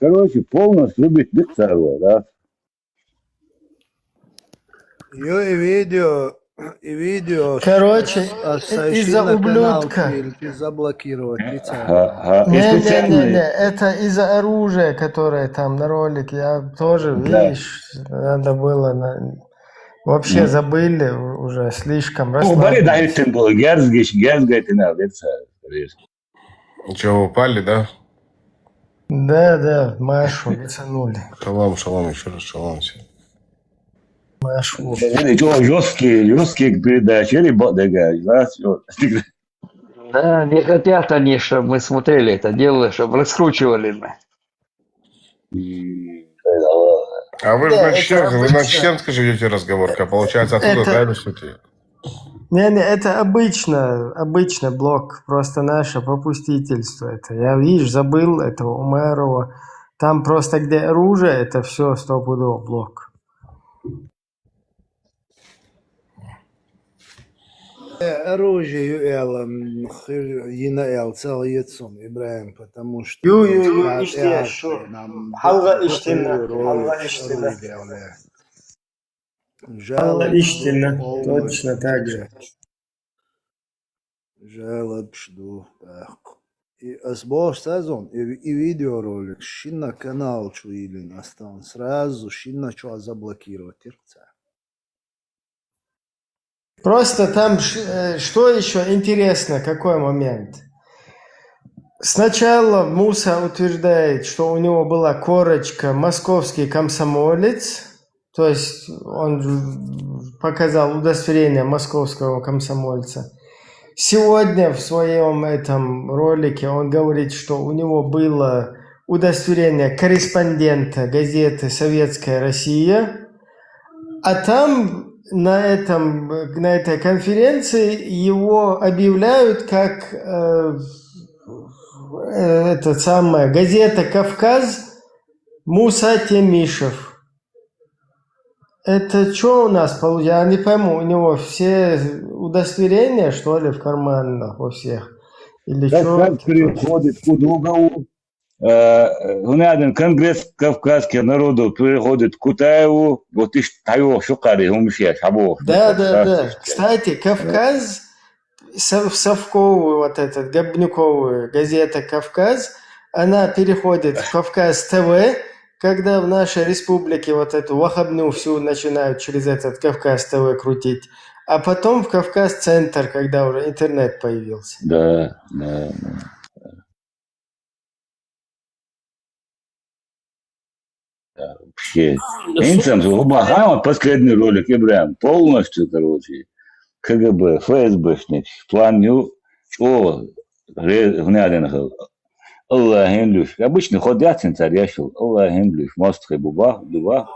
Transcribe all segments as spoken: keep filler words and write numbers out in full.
Короче, полностью убить диктатора, да? Ё, и видео, и видео. Короче, а, а, из-за ублюдка. Заблокировать лица. Ага, ага. И не, не, не, специально не, это из-за оружия, которое там на ролике. Я тоже, да, видишь, надо было на... Вообще забыли у-, уже, слишком расслабились. Ну, бари да, это было, герз геш-, герз гайтина, лица, скорее всего. Чё, упали, да? Да, да, Машу высанули. Шалом, шалом, ещё раз шалом всем. Машу. Жёсткие, жёсткие передачи, ребята, да, знаешь, вот. Да, не хотят они, чтобы мы смотрели это дело, чтобы раскручивали мы. А вы же на чеченском, вы на чеченском же ведёте разговор, а получается, оттуда, да, вы шутите? Не, не, это обычно, обычно блок, просто наше попустительство это. Я, видишь, забыл этого Умарова. Там просто где оружие, это всё стопудово блок. Э, оружие, ю-, эл, м, хы-, йина эл, цел йицум, Ибрагим, потому что... Ю, ю, ю, ишти, шу. Хьалгъа иштина, хьалгъа иштина. Жалоб иштина, полностью. Точно так же. Жалоб жду, так. И ас боху сазон, и, и видеоролик, шина канал чу йиллина ас тан, сразу шина чу заблокировать ирца. Просто там ш-, э, что ещё интересно, какой момент? Сначала Муса утверждает, что у него была корочка «Московский комсомолец», то есть он же показал удостоверение московского комсомольца. Сегодня в своём этом ролике он говорит, что у него было удостоверение корреспондента газеты «Советская Россия». А там на этом, на этой конференции его объявляют как, э, э, это самое, газета «Кавказ», Муса Темишев. Это чё у нас получается? Я не пойму, у него все удостоверения, что ли, в карманах у всех? Или чё? Как, как переходит к Удугову, э, у нас один конгресс кавказских народов переходит к Кутаеву, вот иш тайо шукари хумшия шабо. Да, да, да. Кстати, Кавказ, сов-, совковую вот этот, Габнюковую газета «Кавказ», она переходит в «Кавказ ТВ», когда в нашей республике вот эту вахабну всю начинают через этот «Кавказ ТВ» крутить, а потом в «Кавказ Центр», когда уже интернет появился. Да, да, да. Да, вообще. А, ну, инсам, су-, хӀума хӀама, последний ролик, Ибрагим, полностью, короче, КГБ, ФСБшник, план ю, чӀо, ре-, гьунаден хӀал. Аллагьин луш. Обычный ход яцин цар яшул. Аллагьин луш. Мост хай буба, дуба.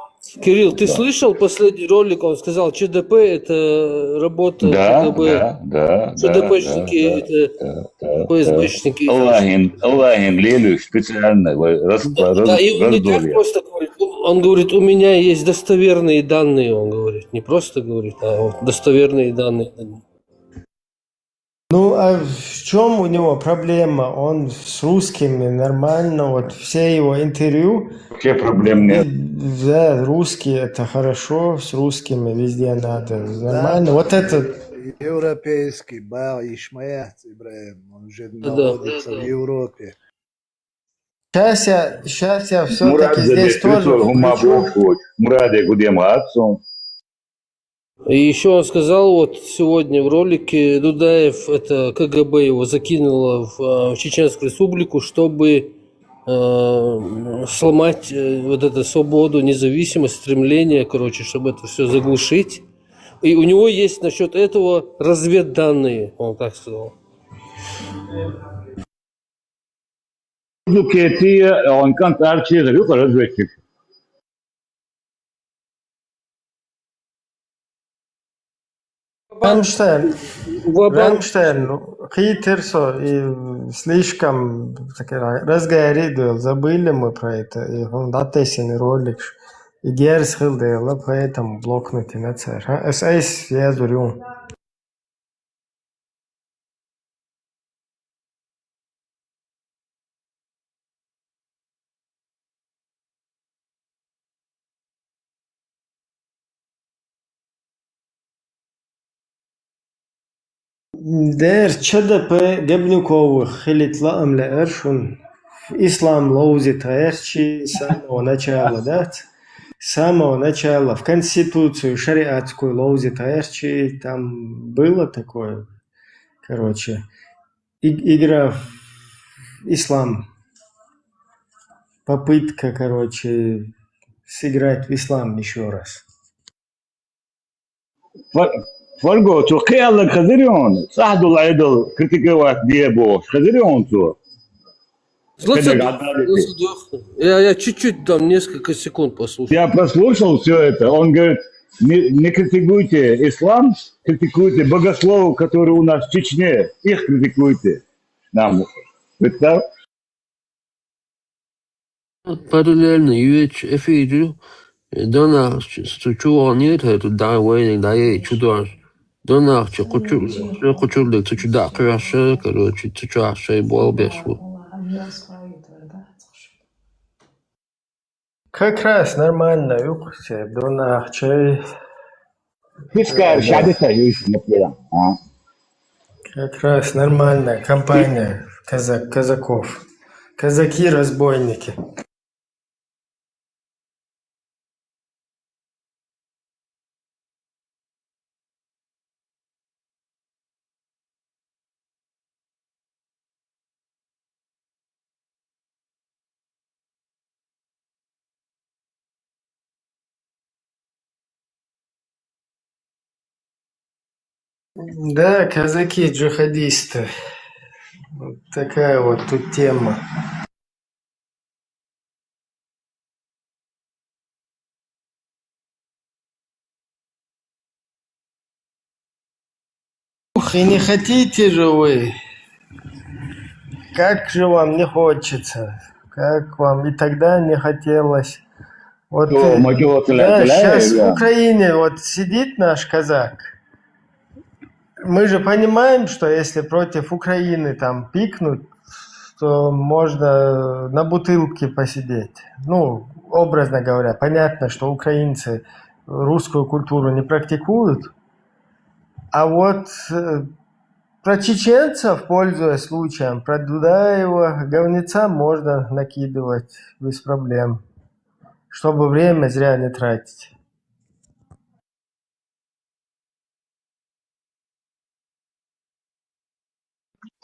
Кирилл, ты слышал последний ролик? Он сказал, ЧДП это работа КГБ. Да, да, да, да, ЧДПшники да, это да, да, да. ФСБшники. Аллахин, Аллахин лелуш специально, ва-, рас-, да, рас-, да, и он не так раздолье. Просто говорит. Он говорит, у меня есть достоверные данные, он говорит. Не просто говорит, а вот достоверные данные. Ну, а в чём у него проблема? Он с русскими нормально, вот все его интервью. Вообще проблем нет. Э, да, русские это хорошо, с русскими везде надо, да, нормально. Вот это европейский, ба, Ишмаят Ибрагим, он же, да, да, находится в Европе. Щас я, щас я всё-таки здесь тоже включу. Мурад, забей, хӀума бохуш, Мураде гудем гӀацун. И ещё он сказал, вот сегодня в ролике Дудаев, это КГБ его закинуло в, э, в Чеченскую Республику, чтобы, э, сломать, э, вот эту свободу, независимость, стремление, короче, чтобы это всё заглушить. И у него есть насчёт этого разведданные, он так сказал. Дукетия, он контакт арчи, гӀур разведчик. Рамштайн. Ва-, Рамштайн, хитер со, и слишком, так, разговаривал, забыли мы про это, и он датесин ролик, и герз хил дела, поэтому блокнуть и на царь. А, эс эс, я зурю. Дера ЧДП Габнюковых хилийта лаам лаьара шуна. Ислам ловзийта гӀертача самого начала, да? С самого начала в конституцию шариатскую ловзийта гӀертача, там было такое, короче, иг-, игра в ислам. Попытка, короче, сыграть в ислам ещё раз. Фа-, Фарго, цо кхин аьлларг хезирий хьуна? ЦӀахь долу Ӏедал критиковать де бохуш, хезирий хьуна цо? Слушай, кхидерг Ӏадалийта. Слушай, я, я чуть-чуть там несколько секунд послушал. Я прослушал всё это. Он говорит: «Не, не критикуйте ислам, критикуйте богословов, которые у нас в Чечне. Их критикуйте». Нам. Представь. Параллельно ю эйч эф ю, э, донахча, цу чу ваханера хӀара дӀа вайниг дӀаяйа чу дош. Донахча кху чу, кху чуьра дерг цу чу дӀа а кхоьхьуш, короче, цу чохь шайн болх беш бу. Как раз нормально юкъа церан донахчий. Пискар, да, шадита юйш например. А. Как раз нормальная компания казак-, казаков. Казаки-разбойники. Да, казаки-джихадисты. Вот такая вот тут тема. Ух, и не хотите же вы. Как же вам не хочется. Как вам и тогда не хотелось. Вот, э, да, щас в Украине вот сидит наш казак. Мы же понимаем, что если против Украины там пикнуть, то можно на бутылке посидеть. Ну, образно говоря, понятно, что украинцы русскую культуру не практикуют. А вот, э, про чеченцев, пользуясь случаем, про Дудаева, говнеца можно накидывать без проблем, чтобы время зря не тратить.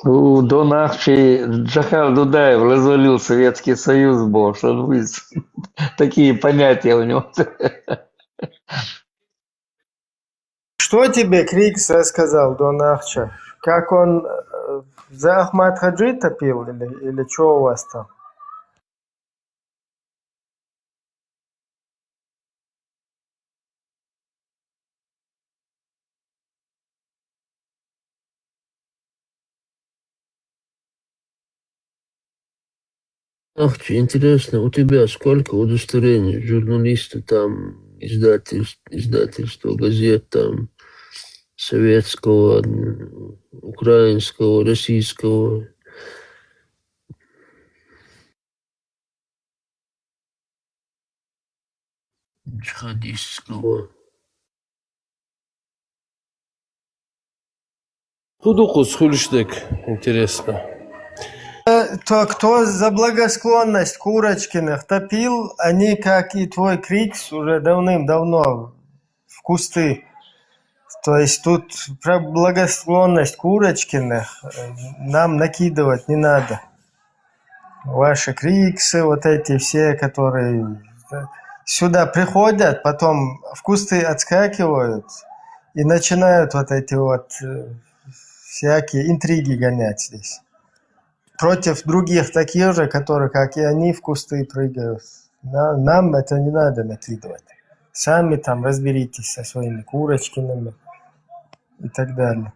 У, донахчий Джохар Дудаев развалил Советский Союз, бо, что вы, такие понятия у него. Что тебе Крикс рассказал, донахча? Как он, э, за Ахмат Хаджи топил или, или чё у вас там? Ахча, интересно, у тебя сколько удостоверений журналиста, там, издательств, издательства, газет, там, советского, м, украинского, российского? Джихадистского. Шу ду кхуза хуьлуш дерг, интересно. Э, то, кто за благосклонность Курочкиных топил, они, как и твой Крикс, уже давным-давно в кусты. То есть тут про благосклонность Курочкиных, э, нам накидывать не надо. Ваши Криксы, вот эти все, которые, э, сюда приходят, потом в кусты отскакивают и начинают вот эти вот, э, всякие интриги гонять здесь. Против других таких же, которые, как и они, в кусты прыгают. На-, нам это не надо накидывать. Сами там разберитесь со своими Курочкиными и так далее.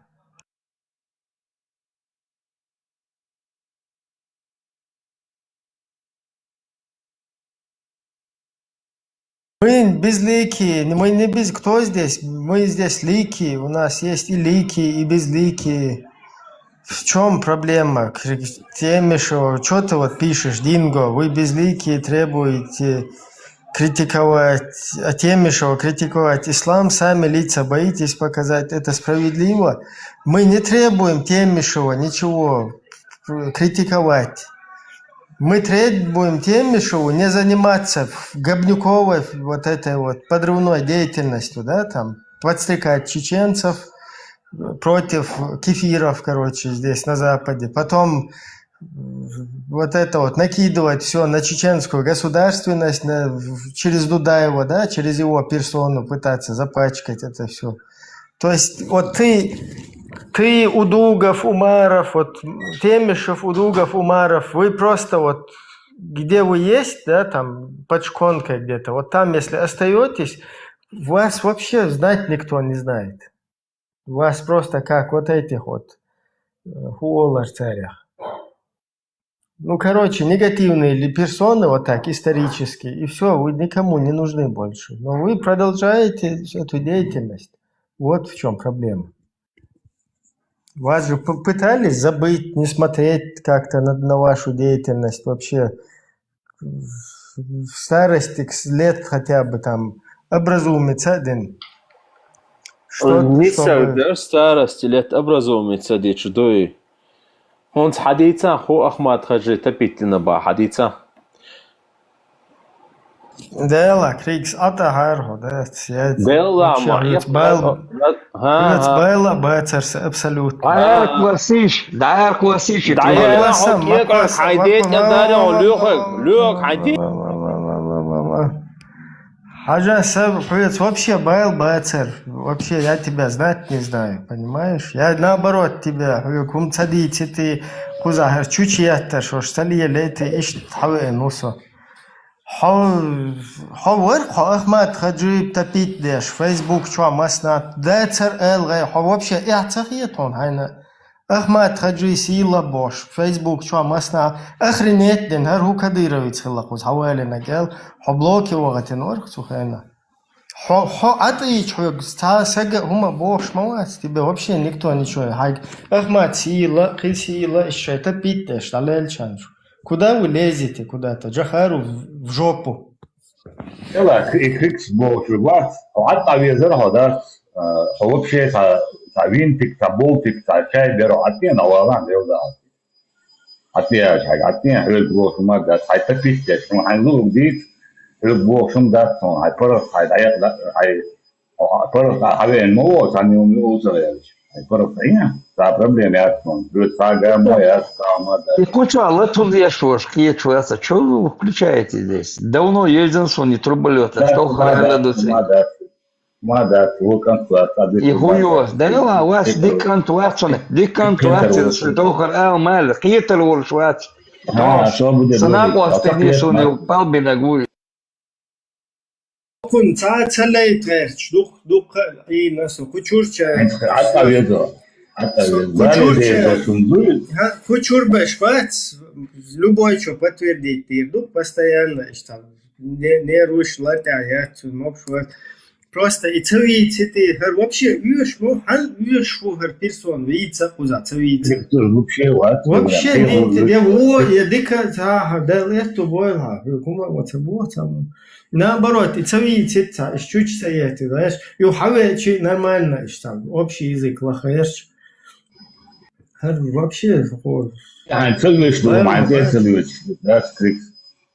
Мы безликие, мы не без-, кто здесь? Мы здесь ликие, у нас есть и ликие, и безликие. В чём проблема? Кри-, Темишева, чё ты вот пишешь, Динго? Вы безликие требуете критиковать, а Темишева критиковать ислам, сами лица боитесь показать, это справедливо. Мы не требуем Темишева ничего критиковать. Мы требуем Темишеву не заниматься Гобнюковой вот этой вот подрывной деятельностью, да, там, подстрекать чеченцев против кефиров, короче, здесь, на Западе. Потом вот это вот накидывать все на чеченскую государственность, на, через Дудаева, да, через его персону пытаться запачкать это все. То есть вот ты, ты, Удугов, Умаров, вот Темишев, Удугов, Умаров, вы просто вот где вы есть, да, там под шконкой где-то, вот там, если остаетесь, вас вообще знать никто не знает. Вас просто как вот этих вот э, хуолар царях. Ну, короче, негативные ли персоны вот так исторические, и все, вы никому не нужны больше. Но вы продолжаете эту деятельность. Вот в чем проблема. Вас же пытались забыть, не смотреть как-то на, на вашу деятельность вообще. В старости, к лет хотя бы там образумиться один. Что, Мисал, чтобы дер старости лет образумиться дичу дуй. Хунц хадица ху Ахмад Хаджи тапитина ба хадица. Дела, Крикс, ата харху, да, я Дела, вообще ма, я хрец байла, ха, хрец ха. Байла бацарса абсолютно. Даяр классиш, даяр классиш, Даяр класса, хоккей ма класса, хайдет, ма, я дарю, ма, Лёха, ма, Лёха, ма, хайдет. Ма, ма, ма, ма, ма, ма. Хажа саб хрец вообще байла бацар. Вообще я тебя знать не знаю, понимаешь? Я наоборот тебя, хум цади цити, кузахар чучи ятта, шош цали лети, ишт хаве нусо. Хо, хо вар, хо Ахмад Хаджиев тапит деш, Facebook чуа маснат, дацар элгай, хо вообще я цахиетон, хайна. Ахмад Хаджи сила бош, Facebook чуа масна, охренеть ден, хар ху Кадыровец хила хуз, хавалина гел, хо блоки вагатен вар, цу хайна. Хо, хо атыч хо, ста сага хума бош мавац, тебе вообще никто ничего, хай, Ахмад сила, хи сила, ишай тапит деш, далел чанчу. Куда вы лезете куда-то? Джахару в, в жопу. Ела, и Крикс бо шугвас, а ат авезер хадар, а, вообще са, са винтик, са болтик, са чай беро атен авалан левда. Атен, атен, хрел бо шума да, хай тапис да, шума хай луг дит, хрел бо шум да, хай пара, хай даяк да, хай О, а, просто, а, хавен мо, сами ум-, узавелич. Ай, просто, я. Та проблема я тон. Плюс сага моя, сама, да. И куча латун я шош, кие чуаса. Чё вы включаете здесь? Давно ездил, что не труболёта. Да, что мада, харада дусы. Мада, мада, вулкан класс, а И хуё, да ладно, у вас дикан туатсон, дикан туатсон, что хар, а, мал, киетер вол швац. А, что будет? Сана говорить? Костыни А как суни, нет? Пал бинагуй. Кун ца, ца лей тверч, дух, дух, и нас кучурча. Ата ведо. Ата ведо. Кучурча. Ха, кучур беш вац, любой чё подтвердить тир, дух постоянно, что не, не руш, латя, я, цу, мог, шват. Просто и целый цити, хар вообще, вьюш, ну, хар вьюш, хар персон, видится, куза, целый цити. Вообще, вот, вообще, не, я, во, я дика, ца, ха, да, это, бой, ха, кума, вот, вот, там. Наоборот, и цави цитца, и щучца ехты, знаешь, и у хаве чи нормально, и там общий язык лахаешь. Вообще, такой. А, целый, что, нормально, мать, да? Целый, да, скрипт.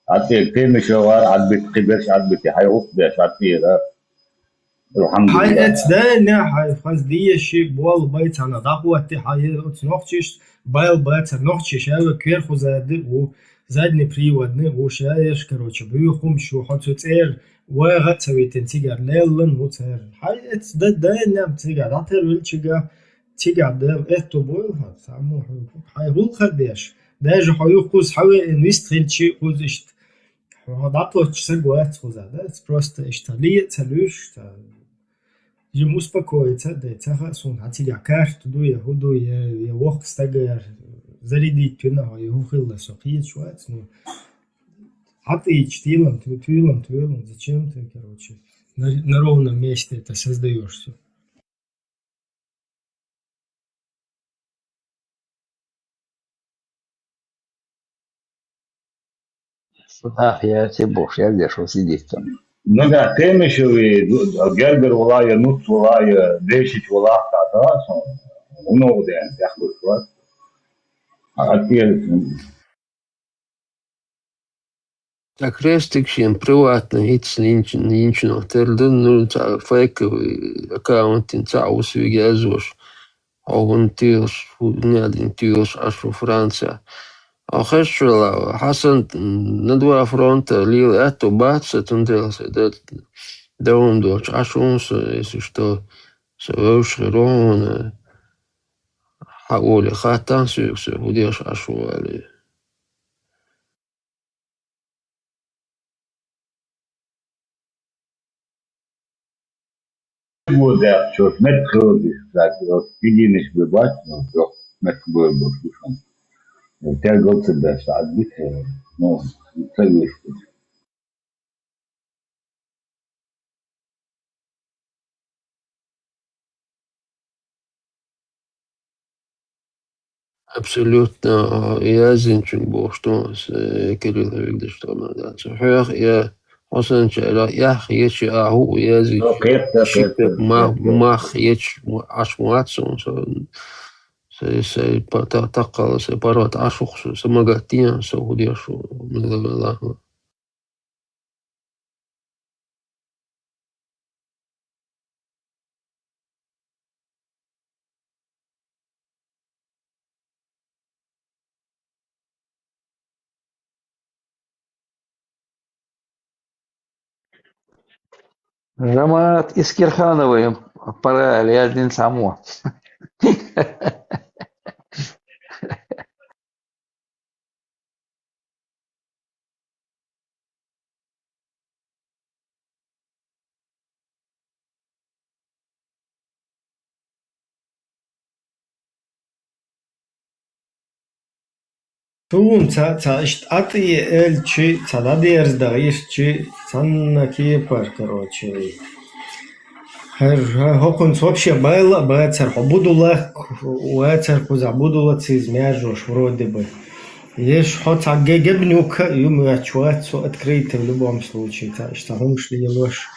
А ты, ты, Мишевар, отбит, ты берешь, отбит, хай, ух, берешь, а ты, да. Хай, алхамдулиллах. Эц, да, не, хай, хаз дие ши, бол, байцана, да, хуатти, хай, эц, нохчиш, байл, байца, нохчиш, а, кверху, зады, у, задний приводный, у, шаеш, короче, бюхум, шу, хо, цу, цер, вайга, цавитин, цигар, леллан, у, цер. Хай, эц, да, да, ням, цигар, да, тер, вилчига, цигар, да, эту, бой, ха, саму, хай, хай, гул, хадеш. Даже, хай, куз, хаве, инвист, хилчи, куз, ишт. Хо, да, точно, согласен, хуза, да, просто, ишта, ли, целюш, ишта. Им успокоиться, да, цаха сун, а тебя карту дуя, худуя, я вох стагар, зарядить тюна, я ухилла со, киет швац, ну. А ты ич, тюлам, тю-, тюлам, тюлам, зачем ты, короче, на, на ровном месте это создаёшь всё? Ах, я тебе бошь, я здесь вот сидит там. Ну да, темишеви, гергер валая, нуц валая, дешич валахта, да, сон. Уно де, я хоть вот. А ответ. Так, крестик шен приватный, хӀинца нинч-, нинчунах тера ду, ну, цхьа фейковый аккаунтин цхьа усвига язош. Хьо хӀун тилаш, хӀун ядин тилаш Ӏаш ву Франция. Хьо хезчул, Хьасан, на два фронта лела аьтту бац са, цундела са д-, давам долчу Ӏаш ву со, если что, со вевзаш хир ву хьуна, хьан оле хаттам соьга, со хӀун деш Ӏаш ву аьлла. Бу дехчош, мет хилди, кстати, вот, единичный бац, ну, трёх мет бу, бу, слушай. Тя голцы дашь, а бит, ну, целый. Абсолютно, а, язйинчуьнга бохуш ду аса, э, Кирилла Викторович, тӀом дац. Хьоьх я хьо санчара, ях ечи а хӀуъу язйинчу, шийтта ма-, мах ечи Ӏаш вац суна, со, со, со, па-, та-, таккхала со паргӀат Ӏаш ву-кх со, со магат дийна, со хӀун деш ву, мила велахь. Жамаат Искирхановым пара лездин само. Суна ца, ца иштта ӀатӀе элчи, ца дӀадерза дан гӀиртчи, цхьанна кепара, короче. ХӀара, хӀокхунца вообще байла а бацара, хьо будулах вацара кхузахь, будулациза маьржош вроде бы. Еш хьо цхьа ге-, гебнюка а ю моьттуш вац со открыто в любом случае, ца иштта хӀумаш лелош.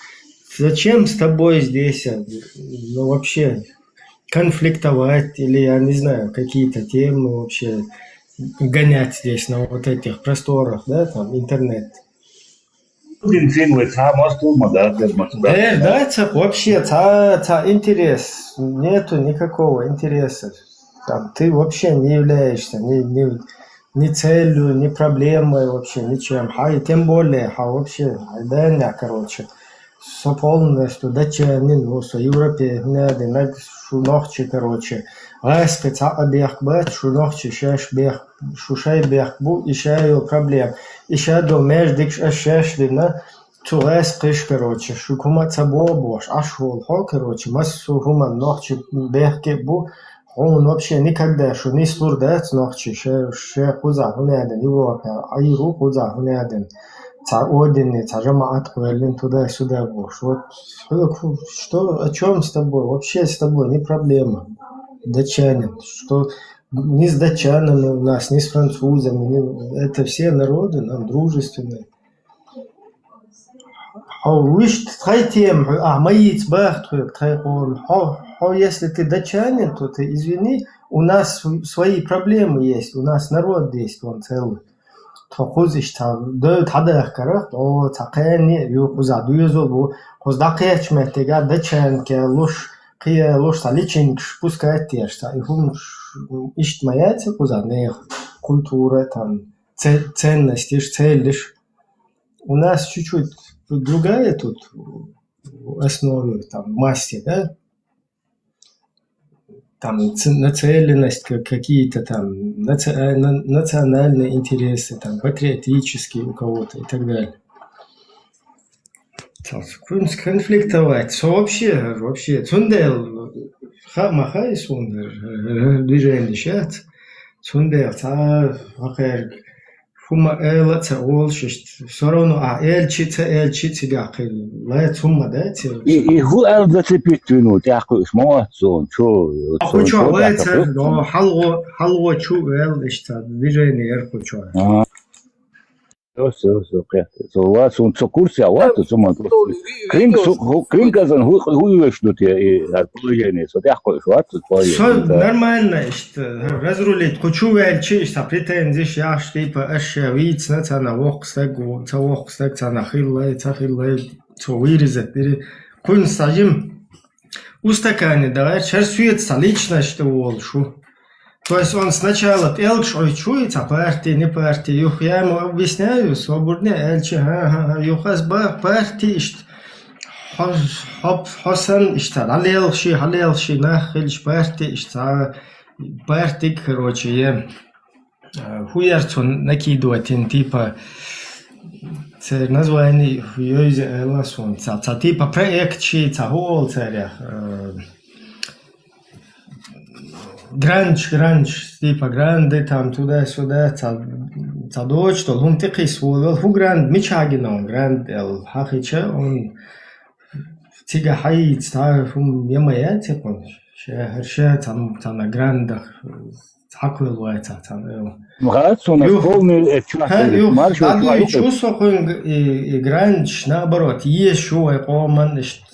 Зачем с тобой здесь, а, ну, вообще конфликтовать или, я не знаю, какие-то темы вообще гонять здесь на вот этих просторах, да, там, интернет? Путин цин вай цхьа мостагӀа ма дац, ма дац. Э, да, ца, вообще, ца, ца интерес, нету никакого интереса. Там, ты вообще не являешься ни, ни, ни целью, ни проблемой, вообще ничем. Хьай, тем более, хьа вообще, хьай, да, не, короче. Со полностью датчанин ву, со Европе хӀунадина, шу нохчи, короче. ГӀаскхи цхьа а бехк бац, шу нохчи шаьш бехк, шу шай бехк бу, и ша йолу проблема. И ша долу маьждигаш аш шаьш дина, цу гӀаскхиш, короче, шу хӀума а ца боху бохуш, Ӏаш волу хьо, короче, массо а хӀуманна нохчи бехке а бу, хьуна вообще никогда шу нислур дац нохчи, ша, ша кхузахь хӀунадина, Европе Ӏийр ву кхузахь хӀунадина. Цхьа одинный, цхьа жамаӀат кхоьллина туда-сюда бохуш. Вот, что, о чём с тобой? Вообще с тобой не проблема. Датчанин. Что ни с датчанами у нас, ни с французами, ни, это все народы нам дружественные. Хьо вуьшта тхай тема, хьо, ахьа ма йийца баха тхоьга, тхай къоман. Хьо, хьо, если ты датчанин, то ты извини, у нас св-, свои проблемы есть, у нас народ есть, он целый. Тхо кхуза иштта девда хьадахкарах, о, цхьа кхане а ю, кхузахь доьзал бу, кхуза дӀакхеччу меттигахь датчанка луш, кхиа луш, цхьа личинкаш пускать еш, цхьа и хӀумаш иштта ма яц кхузахь нехан культура, там, це-, ценностиш, целиш. У нас чуть-чуть другая тут основа, там, масти, да? Там ц-, нацеленность, ка-, какие-то там наци-, э, на-, национальные интересы, там, патриотические у кого-то и так далее. Цац, кун-, конфликтовать, со вообще, вообще, цундела, ха-, ма хай суна, э, движение сейчас, цундела цхьа, хӀокхерг, хӀума ала а ца олуш иштта. Всё равно, а, элчи а, ца элчи а цигахь кхин лаьцна хӀума дац. И, и хӀун аьлла зацепить вина ву, тӀаккха уьш ма вац цунна, чу, а, кху чохь лаьцна, хьалгӀо, хьалгӀо чу ваьлла иштта, движение яра кху чохь. Ага. Всё, всё, всё, кхетта. Со ва-, сун цу курсе вац, цу ман курсе. Кринг, су-, ху-, кринг азан ху-, ху-, ху-, веш ду те, и, а, положение, со тяхко иш вац, со положение. Со нормально, ишта, разрулить, кху чу ваьлча, ишта претензиш яхаш, типа, аш я вийцна, цана вокх стаг, ца вокх стаг, цана хиллай, ца хиллай, со вырезать, пере-, кхуьн сажим. Устаканить давай, чар сует са личность волу шу. То есть он сначала пӀелгаш Ӏуьйчуй, ца парти, не парти, юха я ему объясняю, свободне аьлча, ха-ха-ха, юха ас ба парти ишта, хьо-, хьо-, хьо санна ишта, дӀалелхаши, хьалелхаши нах хилча парти ишта, партиг, короче, е. Э, хӀу яр цунна накидывать йина, типа, церан название йойзе аьлла суна. Ца, ца типа проект ши, ца хӀу олу царех, э, гранч, гранч, типа гранды, там, туда-сюда, ца, ца доцуш долу хӀума тӀекхийса волавелла, хӀу гранд, мича гина он гранд аьлла, хьахича, он цига хьаийца, цхьа хӀума я ма яц и кхунна. Ша, ша, цхьа, цхьана грандах, Цхьа кхоьлу вай цхьа, цхьа, э. Ну, хац, у нас полный отчёт, ха, говорит, юх, маршо дӀа чуьра дуьйцу юкъе. Со кхуьнга и, и гранташ, наоборот, езаш ю вай къоман иштта.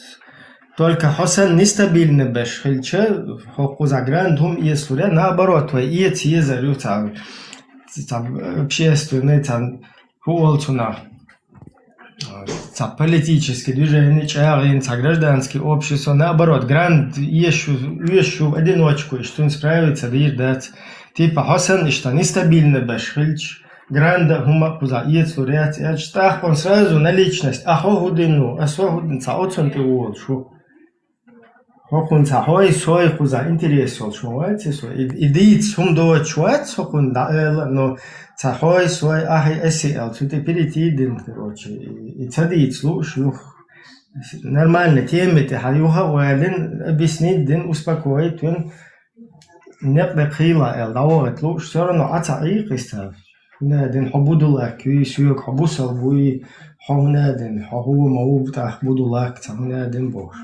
Только хьо санна нестабильный беш хилча, хӀокхуза грант хӀума эцалур я, наоборот, вай эца езар ю цхьа, цхьа общественный, цхьа хӀу олу цунах. Цхьа политический движение чӀагӀйина, цхьа гражданский общество, наоборот, грант езаш ю, езаш ю в одиночку, иштта цунца справиться дийр дац. Типа, хьо санна иштта нестабильный беш хилча, гранда хӀума а кхуза эцалур яц, аьлча, тӀаккха сразу на личность, а хьо хӀу дина ву, а со хӀу дина, цхьа оцунна тӀе волуш ву. ХӀокхунна цхьа хьой, сой кхуза интерес йолуш ма вац и со. И, и дийца хӀума доцуш вац хӀокхунна дӀаала, но цхьа хьой, сой, ахьи, аси аьлла, цу тӀе перейти дина, короче. И, и ца дийца лууш юха. Нормальный тема тӀехьа юха а валина, объяснить дина, успокоить вина. Некъ бекхийла аьлла, дӀавахийта лууш, всё равно Ӏа ца Ӏийкхи ца. ХӀуна дина хьо будулак юй, соьга хьо бусал буй, хьо хӀуна дина, хьо хӀума ву тӀаккха будулак, ца хӀуна дина бохуш.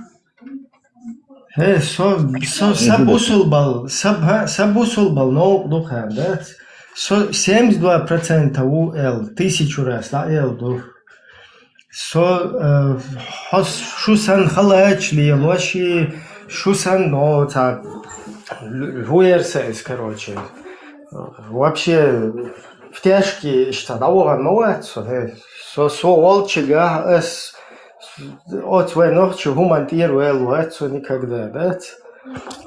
Хе, со, со, са бусулбал, са, ха, са бусулбал новкъа ду хан, да? Со семьдесят два процента ву эл, тысячу раз, да, эл ду. Со, э, хьо шу сан халач лелош, и шу сан, о, ца, лу-, ву яр са эс, короче. Вообще, в тяжкие иштта дӀавахана ма вац со, хе. Со, со волчигахь ас оцу вай нохчи хӀуманна тӀера ваьлла вац со никогда, дац?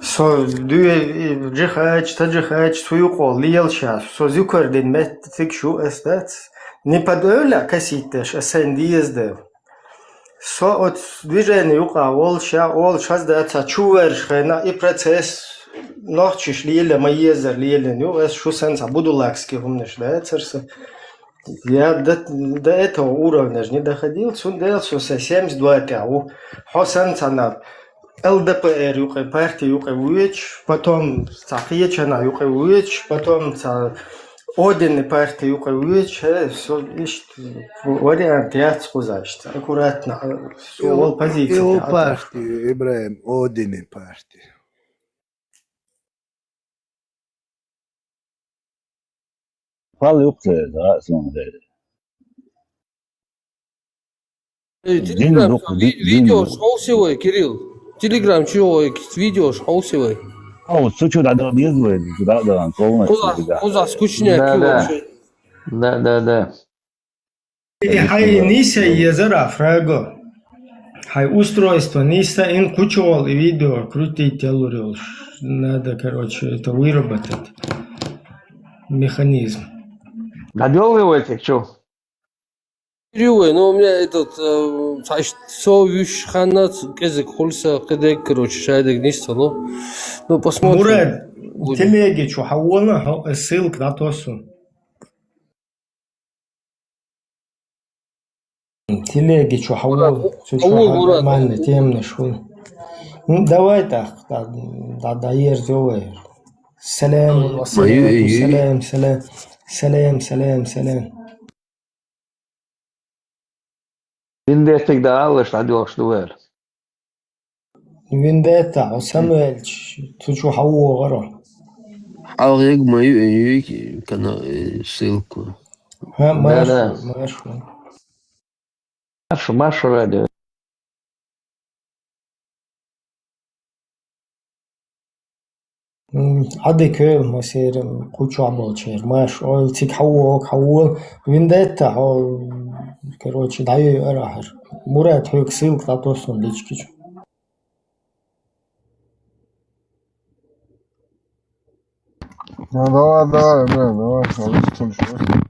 Со дуьйна и джихач, та джихач, цу юкъо лела ша, со зуькар дина меттиг шу ас, дац? Не под эвла косить деш, ас сайн деза дела. Со оцу движение юкъа волуш, ша олуш хаза дац, ца чу ваьржа хенахь и процесс нохчаш лела ма езар лелина ю, ас шу санна цхьа будулакский хӀуманаш дацара сан. Я до, до этого уровня же не доходил, цундела со сайн семьдесят два тӀехь ву. Хьо санна цхьана ЛДПР юкъе, парти юкъе воьдуш, потом цхьа кхечанна юкъе воьдуш, потом цхьа Одини парти юкъе воьдуш, хе, со иштта вариант яц кхуза иштта. Аккуратно, а, со вол позиция. Ил парти, Ибрахим, Одини парти. Пал юкъе, да, сон де. Эй, дин Telegram дукха, чу ви-, дин, дин видеош дукха. Хьовсий вай, Кирилл. Telegram чу вай, видеош хьовсий вай. Хьо, цу чу дӀадала деза вай, цу дӀадала, полностью, кхуза, да. Кхуза скучняк Да, да. Вообще. Да, да, да. И хьайн нийса езара, Фраго. Хьайн устройство нийса, ин кхучу волу и видео крутить ялур йолуш. Надо, короче, это выработать. Механизм. ДӀадоллий вай цигахь чу? Ю вай, но у меня этот, э, цхьа иш-, со вуьш ханна ц-, кӀезиг хуьлу сан, кхидерг, короче, шайдерг нисса, ну. Ну, посмотрим. Мурад, телеги чу хьан вона, хьо, э, ссылка дӀатосу. Телеги чу хьан вона, Мурад, цу чу хьан вона, Мурад. Нормальный темнаш хуьлу. Ну, давай так, да, да, да, ерзо вай. Салам, ой, ой, ой. Салам, салам, салам, салам, салам. Виндеттиг да аллаш дӀадоьлхуш ду вер. Виндетта, хьо самвелча, цу чу хьан вогӀара? Хьалхег ма ю, ю, кана, э, ссылку. ХӀа, Да, Маша, да. Маша. Маша, Маша радио. М, Ӏади кхел, ма сера, кху чохь болчера. Маша, ойла цига хьавогӀу, хьавогӀу. Виндетта, хьо, короче, дӀайой ара ахьар. Мурад, хьоьга ссылка дӀатосун личкичу. Ну, давай, давай, бля, давай, что ли, что ли?